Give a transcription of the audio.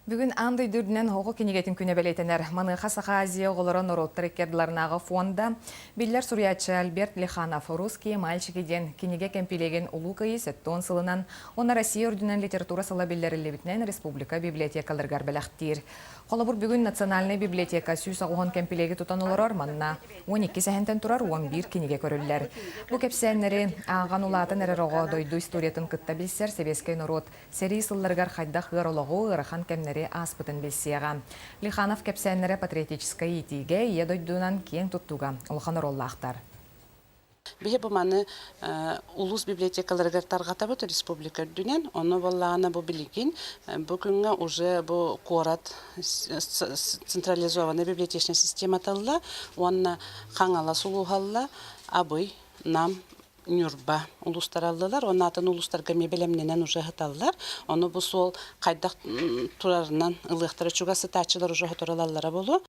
Бүгүн аан дойду үрдүнэн оҕо кинигэтин күнэ бэлиэтэнэр. Маныаха Саха Азия оҕолоро норуоттар иккардыларынааҕы фонда биллэр суруйааччы Альберт Лиханов «Русские мальчики» диэн кинигэ кэмпилиэгин Улуу Кыайыы 70 сылынан уонна Россия үрдүнэн литература сыла биллэриллибитинэн республика библиотекаларыгар бэлэхтиир. Холобур, бүгүн Национальнай библиотека 190 кэмпилиэги тутан олорор, манна 12 сэһэнтэн турар 11 кинигэ көрүллэр. Бу кэпсээннэри ааҕан улаатан эрэр оҕо дойду историятын кытта билсэр сэбиэскэй норуот Сэрии сылларыгар хайдах ыар олоҕу, ыарахан кэмнэри ааспытын билсиэҕэ. Лиханов кэпсээннэрэ патриотическай иитиигэ, Ийэ дойдунан киэҥ туттууга улахан оруоллаахтар. Биһи бу маны улуус библиотекаларыгар тарҕатабыт республика үрдүнэн. Ону буоллаҕына бу билигин бу күҥҥэ уже бу куорат централизованная библиотечная система талла уонна Хаҥалас улууһалла Абый, Нам, Ньурба улуустараллылар уонна атын улуустарга эмиэ бэлэмнэнэн уже ыһыталлар. Ону бу суол хайдах турарынан ылыахтара чугас сытааччылар уже сотору ылаллара буолуо.